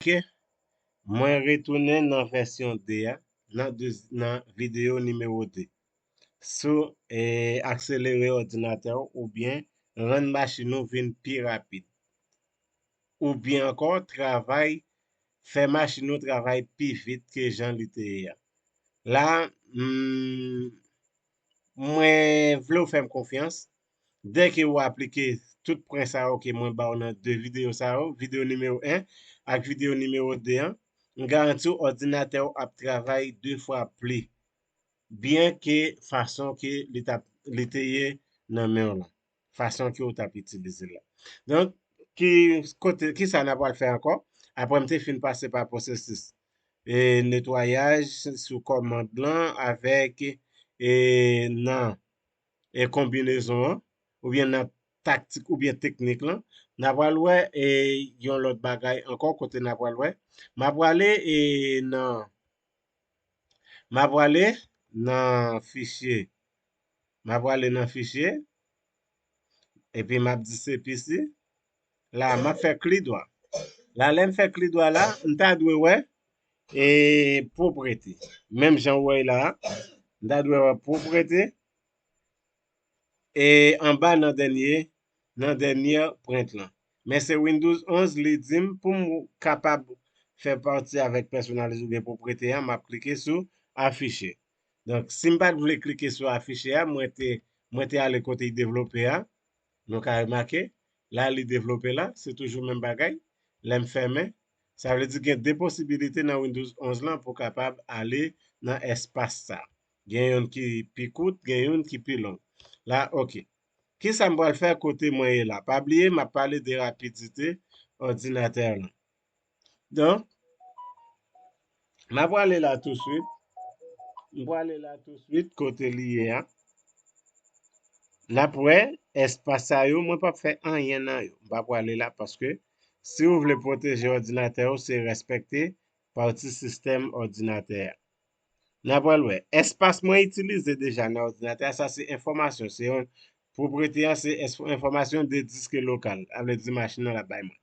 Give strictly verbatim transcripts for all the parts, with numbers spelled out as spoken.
Ok, mwen retounen nan vèsyon de a, nan, de, nan videyo nimewo de. Sou e, akselere òdinatè w oubyen rann machin ou vin pi rapid. Oubyen ankò, travay, fè machin ou travay pi vit ke jan li te ye a. La, mm, mwen vle w fè m konfyans. Dèke w aplike tout pwen sa yo ke mwen ba w nan de videyo sa yo, videyo nimewo en ak videyo nimewo de an, m garanti w òdinatè w ap travay de fwa pli byen ke fason ke li t ap, li te ye nan men w lan. Fason ke w t ap itilize l la. Donk, ki kote, kisa n ap pral fè ankò? Apre m te fin pase pa pwosesis e netwayaj sou kòmand lan avèk e nan e konbinezon an, oubyen nan taktik oubyen teknik lan, n ap pral wè e yon lòt bagay ankò kote n ap pral wè. M ap prale e nan, m ap prale nan fichye. M ap prale nan fichye. Epi m ap di se pisi. La, m ap fè klik dwa. La, lè m fè klik dwa la, m ta dwe wè e pwoprete. Menm jan w wè la, m ta dwe wè pwoprete. E anba nan dènye, nan dènye prent lan. Men se Windows onz li di m pou m kapab fè pati avèk pèsonalize oubyen pwoprete a, m ap klike sou afiche. Donk, si m pa t vle klike sou afiche a, mwen te, mwen te ale kote l devlope a. Nou ka remake, la li devlope la, se toujou menm bagay. Lè m fèmen, sa vle di gen de posibilite nan Windows onz lan pou w kapab ale nan espas sa. Gen youn ki pi kout, gen youn ki pi long. La, ok. Kisa m pral fè kote mwen ye la? Pa bliye, m ap pale de rapidite òdinatè lan. Donk, m ap prale la touswit. M prale la touswit kote li ye a. N ap wè espas sa yo, mwen p ap fè anyen nan yo. M pa prale la paske si w vle pwoteje òdinatè w, se respekte pati sistèm òdinatè a. N ap pral wè. Espas mwen itilize deja nan òdinatè a, sa se enfòmasyon. Se yon pwopriyete a, se es- enfòmasyon de disk lokal. Sa vle di machin nan l ap bay mwen.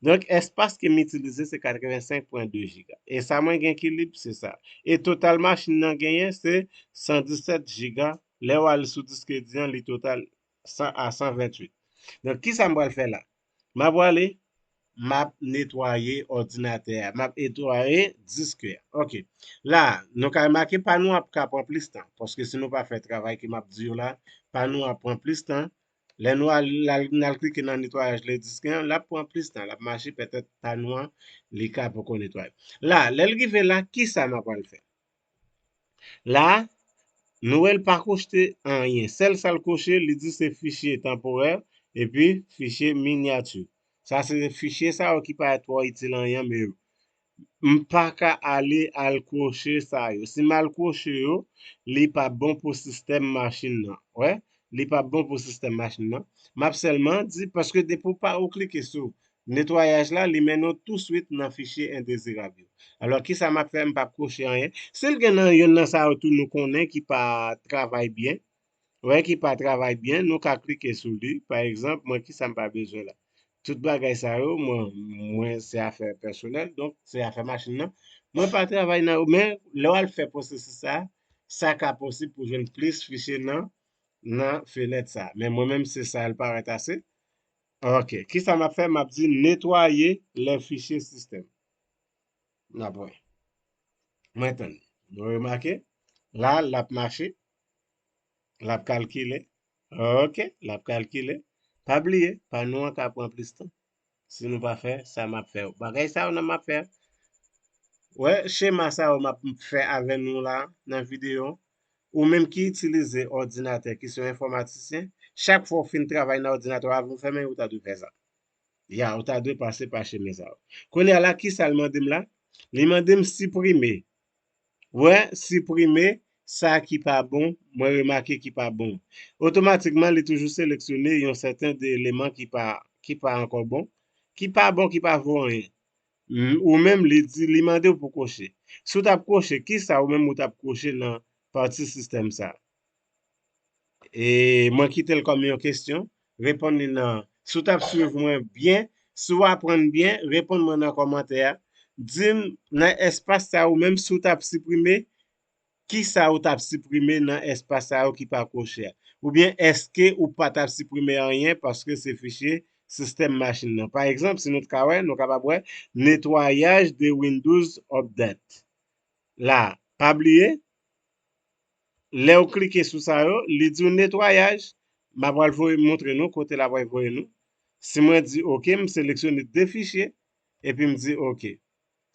Donk, espas ke m itilize se katrevensenk pwen de jiga. E sa mwen gen ki lib, se sa. E total machin nan genyen se san disèt jiga. Lè w al sou disk di an, li total san a san venntuit. Donk, kisa m pral fè la? M ap prale, m ap netwaye òdinatè a, m ap netwaye disk a. Ok. La, nou ka remake pa nou ap ka pran plis tan, paske si nou pa fè travay ke m ap di yo la, pa nou ap pran plis tan. Lè nou al, al, n al klike nan netwayaj le disk an, l ap pran plis tan, l ap mache, petèt pa nou an, li ka poko netwaye. La, lè l rive la, kisa n ap pral fè? La, nou wè l pa koche anyen. Sèl sa l koche, li di se fichye tanporè epi fichye minyati. Sa se fichye sa yo ki pa twò itil anyen, men m pa ka ale al koche sa yo. Si m al koche yo, li p ap bon pou sistèm machin nan. Wè, li p ap bon pou sistèm machin nan. M ap sèlman di, paske depi w pa ou klike sou netwayaj la, li mennen w touswit nan fichye endezirab yo. Alò, kisa m ap fè? M p ap koche anyen. Si l gen nan youn nan sa yo tou nou konnen ki pa travay byen, wè, ki pa travay byen, nou ka klike sou li. Pa egzanp, mwen, kisa m pa bezwen la? Tout bagay sa yo, mwen, mwen, se afè pèsonèl, donk se afè machin nan. Mwen pa travay nan yo, men lè w al fè pwosesis sa, sa ka posib pou jwenn plis fichye nan, nan fenèt sa. Men mwen menm, se sa l parèt ase. Ok. Kisa m ap fè? M ap di netwaye lè fichye sistèm. N ap wè. Mwen tann. Nou remake? La, l ap mache. L ap kalkile. Ok, l ap kalkile. Pa bliye, pa nou an ka pran plis tan. Si nou pa fè sa m ap fè yo. Bagay sa yo nan m ap fè. Wè, chema sa yo m ap fè avè nou la nan videyo. Ou menm ki itilize òdinatè, ki se yon enfòmatisyen, chak fwa w fin travay nan òdinatè w, avan w fèmen, ou ta dwe fè sa. Ya, ou ta dwe pase pa chemen sa yo. Kounye a la, kisa l mande m la? Li mande m siprime. Wè, siprime sa ki pa bon, mwen remake ki pa bon. Otomatikman, li toujou seleksyone yon sèten de eleman ki pa, ki pa ankò bon, ki pa bon, ki pa vo anyen. M, ou menm, li di, li mande w pou koche. Si w t ap koche, kisa ou menm ou t ap koche nan pati sistèm sa? E mwen kite l kòm yon kesyon. Reponn li nan, si w t ap swiv mwen byen, si w aprann byen, reponn mwen nan kòmantè a. Di m nan espas sa ou menm si w t ap siprime, kisa ou t ap siprime nan espas sa yo ki pa koche a? Oubyen èske ou pa t ap siprime anyen paske se fichye sistèm machin nan? Pa egzanp, si nou t ka wè, nou kapab wè netwayaj de Windows Update. La, pa bliye, lè w klike sou sa yo, li di w netwayaj. M ap pral voye montre nou kote l ap voye nou. Si mwen di oke, m seleksyone de fichye, epi m di oke.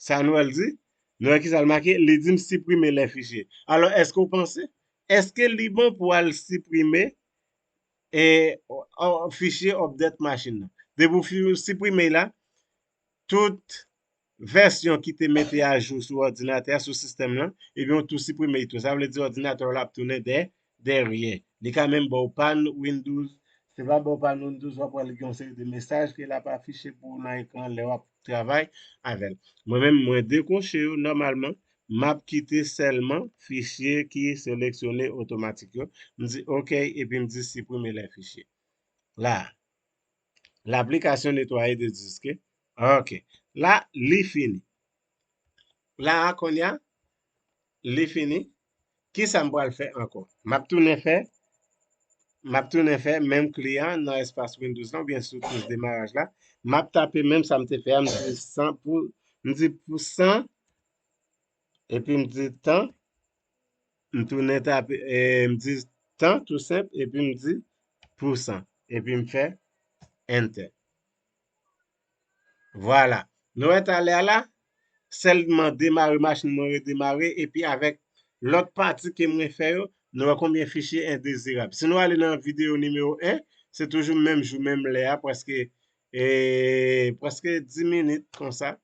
Sa nou wè l di? Nou wè kisa l make? Li di m siprime lè fichye. Alò, èske w panse? Èske li bon pou w al siprime e, o- o- fichye update machin nan? Depi w fi- siprime la, tout vèsyon ki te mete ajou sou òdinatè a, sou sistèm lan, ebyen, w tou siprime l tou. Sa vle di òdinatè w la ap tounen dè, dèyè. Li ka menm ba w pàn Windows. Se pa ba w pàn Windows, w ap wè li gen yon seri de mesaj ke l ap afiche pou w nan ekran lè w ap travay avè l. Mwen menm, mwen dekwoche yo nòmalman. M ap kite sèlman fichye ki seleksyone otomatik yo. M di oke, epi m di siprime lè fichye. La, laplikasyon netwaye de diske. Oke. La, li fini. La a, kounye a, li fini. Kisa m pral fè ankò? M ap tounen fè, m ap tounen fè menm kli a nan espas Windows lan, oubyen sou touch demaraj la. M ap tape menm sa m te fè a, m di san pou, m di pou san, epi m di tan, m tounen tape, e, m di tan tou senp, epi m di pou san, epi m fè enter. Vwala. Nou wè talè a la, sèlman demare machin mwen, redemare, epi avèk lòt pati ke mwen fè yo, nou wè konbyen fichye endezirab. Si nou ale nan videyo nimewo en, se toujou menm jou, menm lè a, prèske, e, prèske dis minit konsa.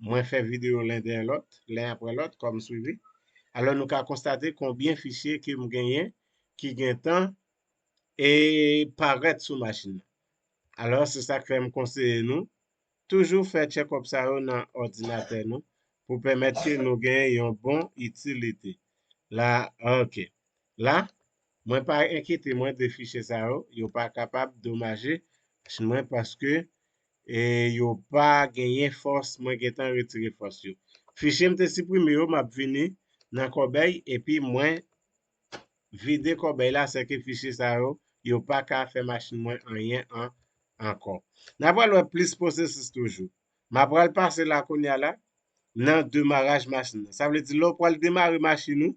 Mwen fè videyo len dèyè lòt, len apre lòt, kòm swivi. Alò, nou ka konstate konbyen fichye ke m genyen ki gentan e parèt sou machin nan. Alò, se sa k fè m konseye nou toujou fè tchèkòp sa yo nan òdinatè nou pou pèmèt ke nou gen yon bon itilite. La, oke. La, mwen pa enkyete mwen de fichye sa yo, yo pa kapab domaje machin mwen paske e yo pa genyen fòs, mwen gentan retire fòs yo. Fichye m te siprime yo, m ap vini nan kòbèy epi mwen vide kòbèy la, sèke fichye sa yo, yo pa ka fè machin mwen anyen an, ankò. N a pral wè plis pwosesis toujou. M a pral pase la kounye a la nan demaraj machin nan. Sa vle di lè w pral demare machin ou,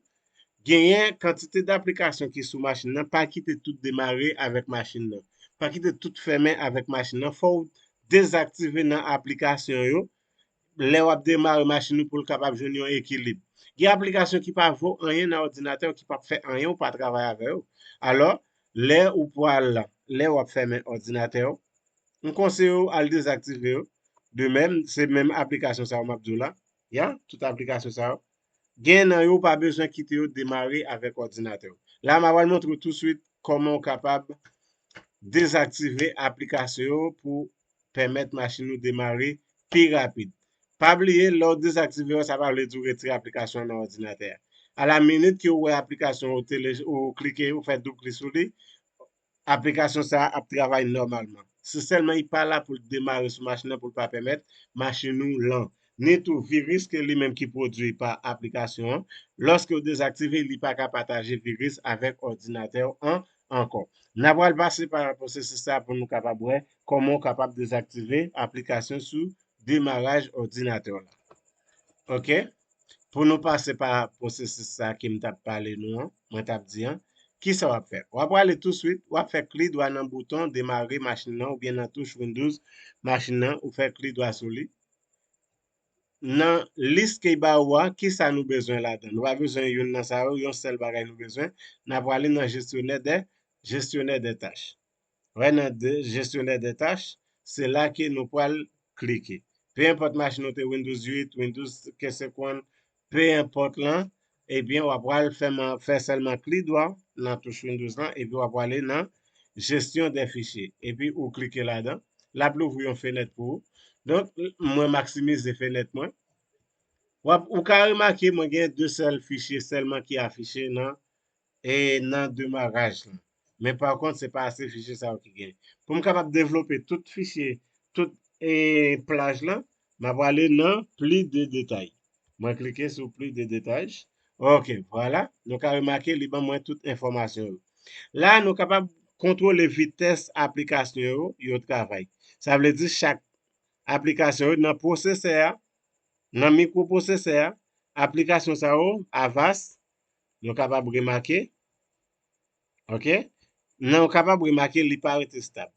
genyen kantite d aplikasyon ki sou machin nan, pa kite tout demare avèk machin nan. Pa kite tout fèmen avèk machin nan. Fò w dezaktive nan aplikasyon yo lè w ap demare machin ou pou l kapab jwenn yon ekilib. Gen aplikasyon ki pa vo anyen nan òdinatè w, ki p ap fè anyen, ou pa travay avè yo. Alò, lè ou pral, lè w ap fèmen òdinatè w, m konseye w al dezaktive yo. De menm, se menm aplikasyon sa yo m ap di w la. Ya, tout aplikasyon sa yo. Gen nan yo, ou pa bezwen kite yo demare avèk òdinatè w. La, m a pral montre w touswit kòman w kapab dezaktive aplikasyon yo pou pèmèt machin ou demare pi rapid. Pa bliye, lè w dezaktive yo, sa pa vle di w retire aplikasyon an nan òdinatè a. A la minit ke w wè aplikasyon ou tele, ou klike, ou fè doub klik sou li, aplikasyon sa a ap travay nòmalman. Se sèlman li pa la pou l demare sou machin nan pou l pa pèmèt machin ou lan. Ni tou viris ke li menm ki pwodui pa aplikasyon an. Lòske w dezaktive, li pa ka pataje viris avèk òdinatè w an ankò. N a pral pase pa pwosesis sa pou nou kapab wè kòman w kapab dezaktive aplikasyon sou demaraj òdinatè w la. Oke? Pou nou pase pa pwosesis sa ke m t ap pale nou an, mwen t ap di an, kisa w ap fè? W ap prale touswit, w ap fè klik dwa nan bouton demare machin nan oubyen nan touch Windows machin nan, ou fè klik dwa sou li. Nan lis ke ba ou a, kisa nou bezwen ladan? Nou pa bezwen youn nan sa yo, yon sèl bagay nou bezwen. N a prale nan jesyonè de, jesyonè de tach. Wè nan de, jesyonè de tach, se la ke nou pral klike. Pe enpòt machin ou te Windows uit, Windows ke se konn, pe enpòt lan, ebyen, w ap pral fè, fè sèlman klik dwa nan touch Windows lan, epi w ap prale nan jesyon de fichye. Epi ou klike ladan, l ap louvri yon fenèt pou ou. Donk, mwen maksimize fenèt mwen. W ap, ou ka remake, mwen gen de sèl fichye sèlman ki afiche nan e nan demaraj lan. Men pa kont, se pa ase fichye sa yo ki gen. Pou m kapab devlope tout fichye, tout e plaj lan, m ap prale nan pli de detay. Mwen klike sou pli de detay. Ok, vwala. Nou ka remake li ban mwen tout enfòmasyon yo. La, nou kapab kontwole vitès aplikasyon yo, yo travay. Sa vle di chak aplikasyon yo nan pwosesè a, nan mikropwosesè a, aplikasyon sa yo, Avast, nou kapab remake, ok? Nan, ou kapab remake li pa rete stab.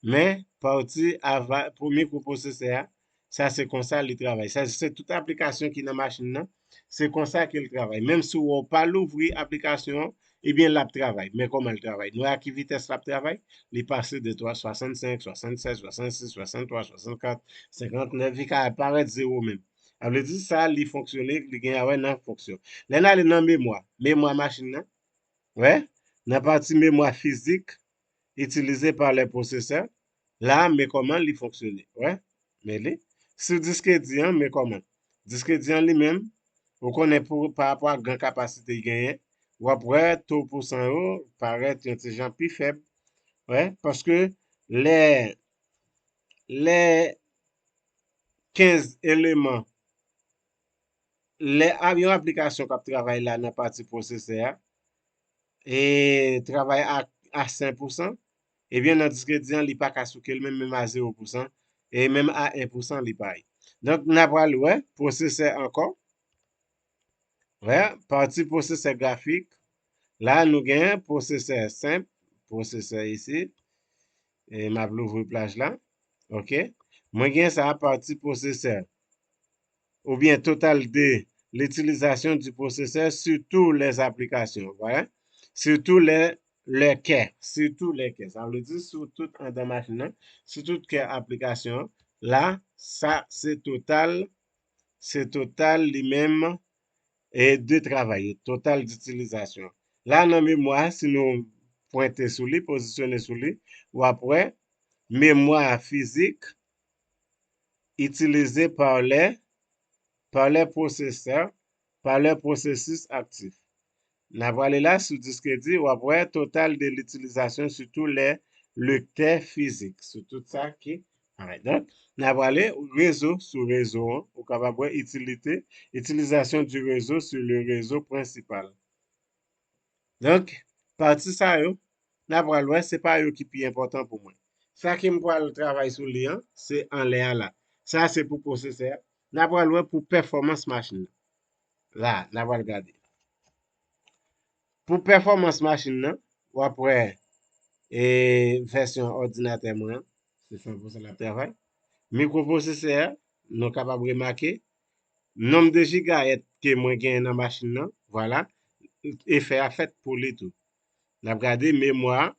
Men, pati ava, pou mikropwosesè a, sa se konsa li travay. Sa se tout aplikasyon ki nan machin nan, se konsa ke l travay. Menm si w pa louvri aplikasyon an, ebyen l ap travay. Men kòman l travay? Nou wè a ki vitès l ap travay? Li pase de twa, swasannsenk, swasannsèt, swasannsis, swasanntwa, swasannkat, senkantnèf, li ka parèt zewo menm. Sa vle di sa, li fonksyone, li gen a wè nan fonksyon. Lè n ale nan memwa, memwa machin nan, wè, nan pati memwa fizik, itilize pa lè pwosesè, la, men kòman li fonksyone, wè, men li. Sou disk di an, men kòman. Disk di an li menm, ou konnen pou, pa rapò ak gran kapasite l genyen, w ap wè to pousan yo parèt yon ti jan pi fèb, wè, paske lè, lè kenz eleman, lè a, yon aplikasyon k ap travay la nan pati pwosesè a, e travay a, a sen pousan, ebyen nan disk di an, li pa ka souke l menm, menm a zewo pousan, e menm a en pousan, li pa ye. Donk, n a pral wè pwosesè ankò. Wè, pati pwosesè grafik. La, nou gen pwosesè senp, pwosesè isi. E m ap louvri paj la. Ok. Mwen gen sa, pati pwosesè. Oubyen total de l'utilisation du processeur sur toutes les applications. Voilà. Sur tous les, les kè. Sur tous les kè. Sa vle di sou tout anndan machin nan, sou tout kè aplikasyon an. La, sa se total, se total li menm e de travay, total d'itilizasyon. La, nan memwa, si nou pwente sou li, pozisyone sou li, w ap wè memwa fizik itilize par les, par les processeurs, par les processus actifs. N a prale la sou disk di, w ap wè total de l'utilisation sur tous les lecteurs physiques, sou tout sa ki parèt. Donk, n a prale rezo sou rezo an, ou kapab wè itilite, utilisation du réseau sur le réseau principal. Donk, pati sa yo, n a pral wè, se pa yo ki pi enpòtan pou mwen. Sa ke m pral travay sou li an, se anlè a la. Sa se pou pwosesè a. N a pral wè pou pèfòmans machin nan. La, n a pral gade. Pou pèfòmans machin nan, w ap wè e vèsyon òdinatè mwen an, se san pousan l ap travay. Mikropwosesè a, nou kapab remake, nonb de jigayèt ke mwen genyen nan machin nan, vwala, efè a fèt pou li tou. N ap gade memwa a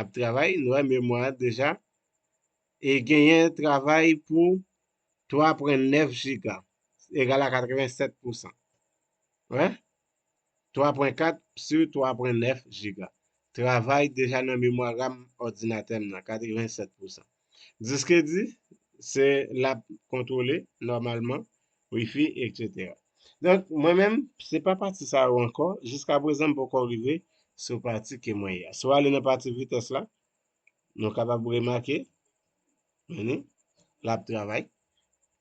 ap travay, nou wè memwa a deja, e genyen travay pou twa pwen nèf jiga, egal a katrevennsèt pousan. Wè? Twa pwen kat sou twa pwen nèf jiga. Travay deja nan memwa ram òdinatè m nan, katrevennsèt pousan. Disk di, se l ap kontwole nòmalman, wifi, etsetera. Donk, mwen menm, se pa pati sa yo ankò. Jiskaprezan, m poko rive sou pati ke mwen ye a. Si w ale nan pati vitès la, nou kapab remake, men ni, l ap travay.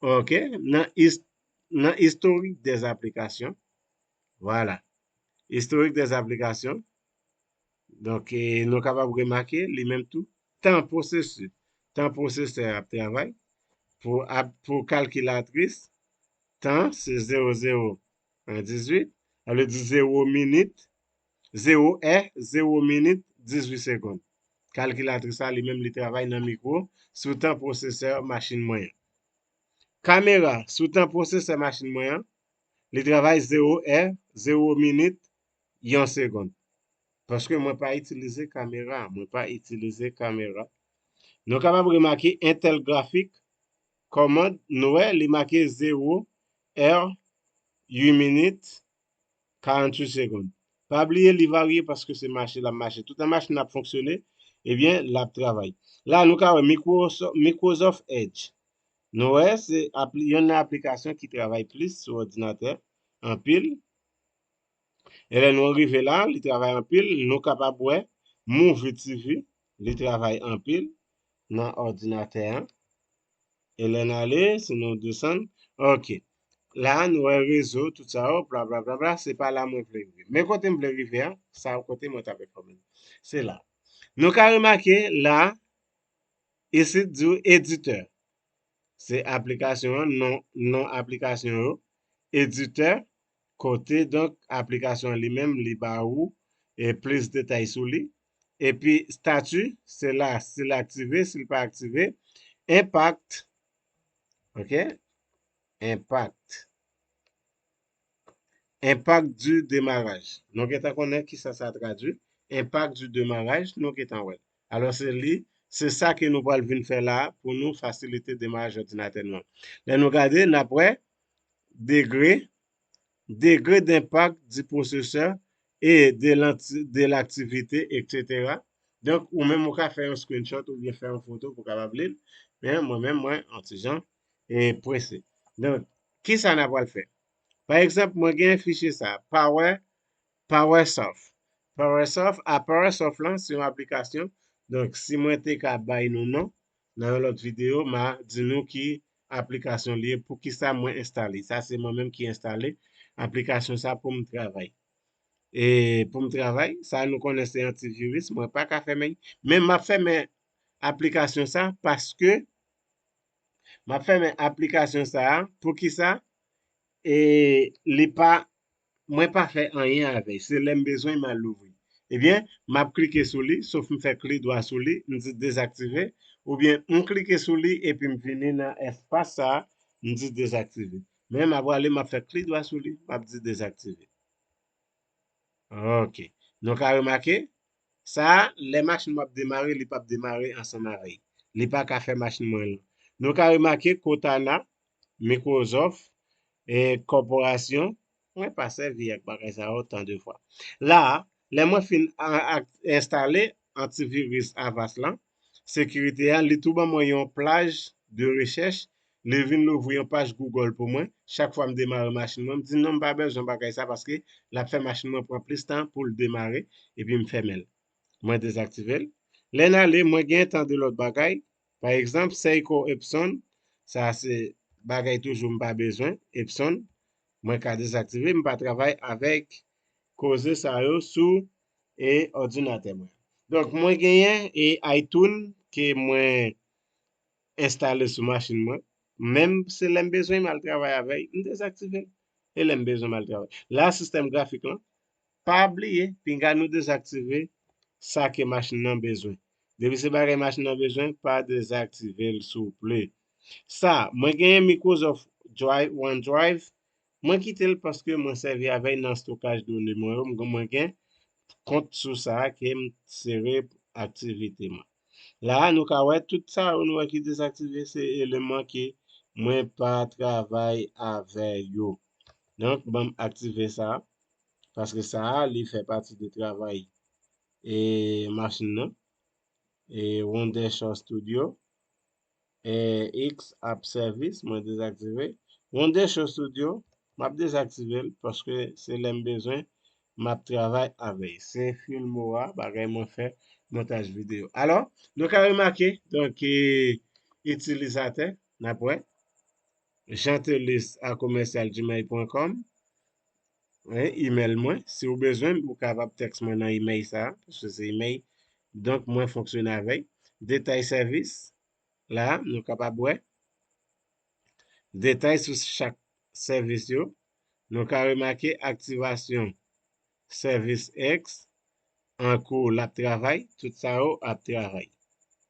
Ok, nan, nan historik dè aplikasyon, vwala. Historik dè aplikasyon. Donk, e, nou kapab remake, li menm tou, tan pwosesi, tan pwosesè ap travay, pou, ap, pou kalkilatris, tan, se zewo zewo en dizuit, sa vle di zewo minit, zewo è, zewo minit, dizuit segonn. Kalkilatris la, li menm, li travay nan mikwo, sou tan pwosesè machin mwen an. Kamera, sou tan pwosesè machin mwen an, li travay zewo è, zewo minit, yon segonn. Paske mwen pa itilize kamera, mwen pa itilize kamera. Nou kapab remake entèl grafik, kòmand, nou wè, li make zewo è, uit minit, karanntuit segonn. Pa bliye, li varye paske se mache l ap mache. Toutan machin nan ap fonksyone, ebyen, l ap travay. La, nou ka wè Microsoft, Microsoft Edge. Nou wè, se apli-, yonn nan aplikasyon ki travay plis sou òdinatè, anpil. E lè nou rive la, li travay anpil, nou kapab wè Movie T V, li travay anpil nan òdinatè an. E lè n ale, si nou desann, ok. La, nou wè rezo, tout sa yo, bla, bla, bla, bla, se pa la mwen vle rive. Men kote m vle rive a, sa kote mwen t ap enfòme nou. Se la. Nou ka remake, la, isit di w editè. Se aplikasyon an, non, non aplikasyon yo. Editè, kote, donk, aplikasyon an li menm, li ba ou e plis detay sou li. Epi, stati, se la, si l aktive, si l pa aktive. Impact, ok? Impact. Impact du démarrage. Nou gentan konnen kisa sa tradui. Impact du démarrage, nou gentan wè l. Alò, se li, se sa ke nou pral vin fè la a pou nou fasilite demaraj òdinatè nou an. Lè nou gade, n ap wè degre, degré d'impact du processeur et de l'anti- de l'activité, et cetera. Donk, ou menm ou ka fè yon screenshot oubyen fè yon foto pou w kapab li l. Men mwen menm, mwen, yon ti jan e prese. Donk, kisa n ap pral fè? Pa egzanp, mwen gen fichye sa, Power, Powersoft. Powersoft, a Powersoft lan, se yon aplikasyon. Donk, si mwen te ka bay nou non, nan yon lòt videyo, m a di nou ki aplikasyon li ye, poukisa mwen enstale. Sa se mwen menm ki enstale aplikasyon sa pou m travay. E pou m travay, sa nou konnen se antiviris, mwen pa ka fèmen. Men m ap fèmen aplikasyon sa paske m ap fèmen aplikasyon sa a. Poukisa? E li pa, mwen pa fè anyen avè l. Se lè m bezwen m al louvri. Ebyen, m ap klike sou li, sof m fè klik dwa sou li, m di dezaktive, oubyen m klike sou li epi m vini nan espas sa a, m di dezaktive. Men m ap prale, m ap fè klik dwa sou li, m ap di dezaktive. Ok. Nou ka remake, sa a, lè machin mwen ap demare, li p ap demare ansanm avè l. Li pa ka fè machin mwen lan. Nou ka remake, Cortana, Microsoft, e kòporasyon, mwen pa sèvi ak bagay sa yo tan de fwa. La a, lè mwen fin a- a- enstale antiviris Avast lan, sekirite a, li tou ban mwen yon plaj de rechèch, li vin louvri yon paj Google pou mwen. Chak fwa m demare machin mwen, m di non, m pa bezwen bagay sa paske l ap fè machin mwen pran plis tan pou l demare, epi m fèmen l. Mwen dezaktive l. Lè n ale, mwen gen tan de lòt bagay. Pa egzanp, Seiko Epson, sa se bagay toujou m pa bezwen. Epson, mwen ka dezaktive, m pa travay avèk koze sa yo sou e òdinatè mwen. Donk, mwen genyen e iTunes ke mwen enstale sou machin mwen. Menm se lè m bezwen m al travay avè l, m dezaktive l. E lè m bezwen m al travay. La, sistèm grafik lan, pa bliye, pinga nou dezaktive sa ke machin nan bezwen. Depi se bagay machin nan bezwen, pa dezaktive l, souple. Sa, mwen genyen Microsoft Drive, OneDrive. Mwen kite l paske mwen sèvi avè l nan stokaj done mwen yo. Mwen gen kont sou sa a ke m sere aktivite mwen. La a, nou ka wè tout sa yo nou wè ki dezaktive, se eleman ke mwen pa travay avè yo. Donk, ban m aktive sa a, paske sa a, li fè pati de travay e machin nan. E Wondershare Studio, e X App Service, mwen dezaktive. Wondershare Studio, m ap dezaktive l paske se lè m bezwen, m ap travay avè l. Se Filmora, bagay mwen fè montaj videyo. Alò, nou ka remake, donk, e, itilizatè, n ap wè, jeantelis a commercial gmail point com, wi, imèl mwen. Si w bezwen, ou kapab tèks mwen nan imèl sa a, paske se imèl, donk, mwen fonksyone avè l. Detay sèvis, la, nou kapab wè. Detay sou chak sèvis yo. Nou ka remake aktivasyon sèvis X an kou l ap travay, tout sa yo ap travay.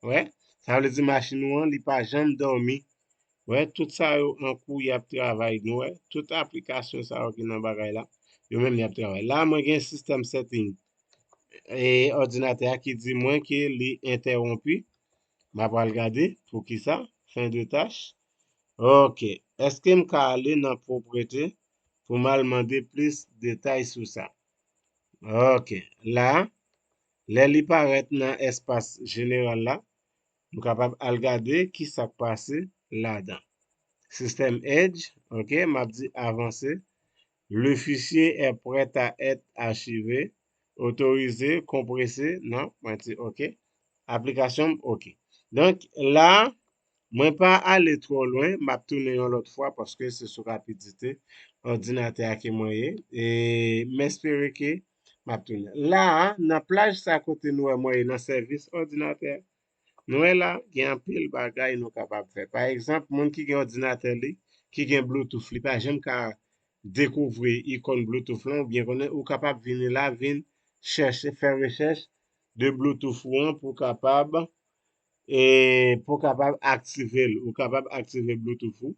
Wè, sa vle di machin ou an, li pa janm dòmi. Wè, tout sa yo an kou, y ap travay. Nou wè, tout aplikasyon sa yo ki nan bagay la, yo menm y ap travay. La, mwen gen sistèm setting e òdinatè a ki di mwen ke li entèwonpi. M ap al gade poukisa. Fin de tâche. Ok. Èske m ka ale nan pwoprete pou m al mande plis detay sou sa? Ok. La, lè li parèt nan espas jeneral la, nou kapab al gade ki sa k pase ladan. Sistèm Edge, ok, m ap di avanse. Le fichier est prêt à être archivé. Otorize, konprese, non, mwen di ok. Aplikasyon, ok. Donk, la, Mwen pa ale twò lwen, m ap tounen yon lòt fwa paske se sou rapidite òdinatè a ke mwen ye. E m espere ke m ap tounen. La a, nan plaj sa kote nou wè mwen ye nan sèvis òdinatè a, nou wè la, gen anpil bagay nou kapab fè. Pa egzanp, moun ki gen òdinatè li, ki gen Bluetooth, li pa janm ka dekouvri ikòn Bluetooth lan, oubyen konnen ou kapab vini la, vin chèche, fè rechèch de Bluetooth ou an pou kapab, e, pou kapab aktive l. Ou kapab aktive Bluetooth ou.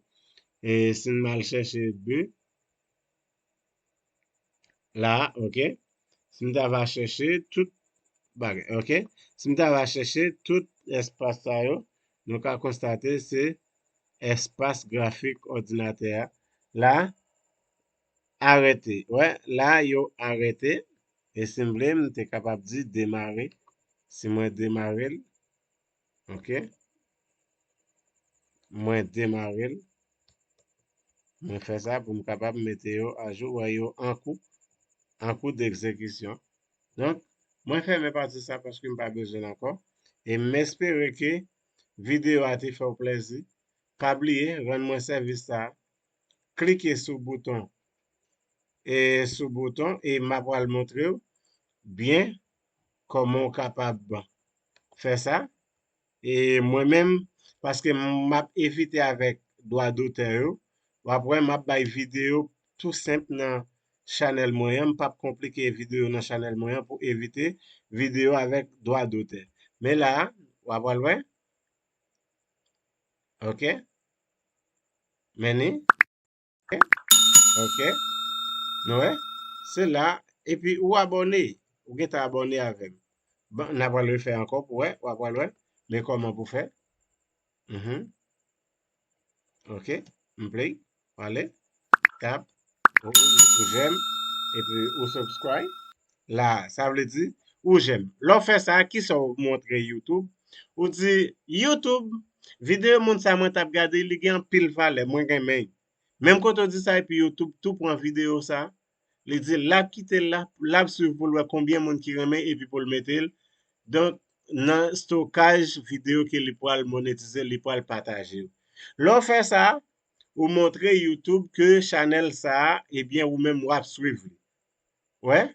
E, si n al chèche de, la, ok. Si m ta va chèche tout bagay, ok. Si m ta va chèche tout espas sa yo, nou ka konstate se espas grafik òdinatè a. La, arete. Wè, la, yo arete. E si m vle, m te kapab di demare. Si mwen demare l, ok. Mwen demare l. Mwen fè sa pou m kapab mete yo ajou, wè yo an kou, an kou d'egzekisyon. Donk, mwen fèmen pati sa paske m pa bezwen l ankò. E m espere ke videyo a te fè w plèzi. Pa bliye, rann mwen sèvis sa. Klike sou bouton, e sou bouton, e m ap pral montre w byen kòman w kapab fè sa. E mwen menm, paske m ap evite avèk dwa dotè yo, w ap wè m ap bay videyo tou senp nan chanèl mwen an. M p ap konplike videyo nan chanèl mwen an pou evite videyo avèk dwa dotè. Men la a, w ap pral wè. Ok. Men ni. Ok. Ok. Nou wè? Se la. Epi ou abòne. Ou gentan abòne avè m. Bon, n ap pral refè ankò pou wè. W ap pral wè. Men kòman pou fè. Mhm. Ok. M play. Ale. Tap. Ou, ou, ou jèm. Epi ou subscribe. La, sa vle di, ou jèm. Lè w fè sa, kisa w montre YouTube? Ou di, YouTube, videyo moun sa mwen t ap gade, li gen anpil valè, mwen renmen. Menm kote w di sa, epi YouTube tou pran videyo sa, li di l ap kite l la, l ap swiv pou l wè konbyen moun ki renmen, epi pou l mete l. Donk, nan stokaj videyo ke li pral monetize, li pral pataje yo. Lè w fè sa, ou montre YouTube ke chanèl sa a, ebyen, ou menm w ap swiv li. Wè?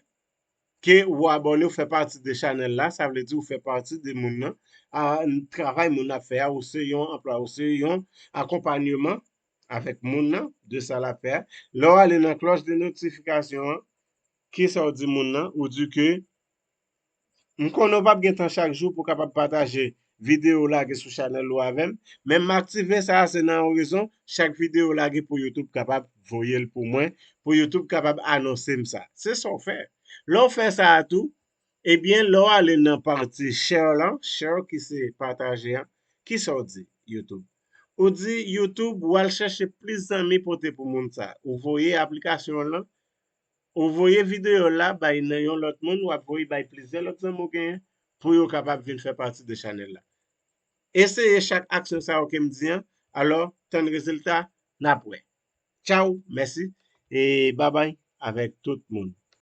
Ke ou abòne, ou fè pati de chanèl la, sa vle di ou fè pati de moun nan. A, travay moun nan ap fè a, ou se yon anplwaye, ou se yon akonpanyeman avèk moun nan, de sa l ap fè a. Lè w ale nan klòch de notifikasyon an, kisa w di moun nan? Ou di ke m konnen w p ap gen tan chak jou pou w kapab pataje videyo w lage sou chanèl ou avè m, men m aktive sa a, se nan yon rezon, chak videyo w lage pou YouTube kapab voye l pou mwen, pou YouTube kapab anonse m sa. Se sa w fè. Lè w fè sa a tou, ebyen, lè w ale nan pati share lan, share ki se pataje an, kisa w di YouTube? Ou di YouTube, w al chèche plis zanmi pote pou moun sa. Ou voye aplikasyon lan, ou voye videyo la bay nan yon lòt moun, w ap voye bay plizyè lòt zanmi w genyen pou yo kapab vin fè pati de chanèl la. Eseye chak aksyon sa yo ke m di an, alò, tann rezilta, n ap wè. Tchaw, mèsi, e babay avèk tout moun.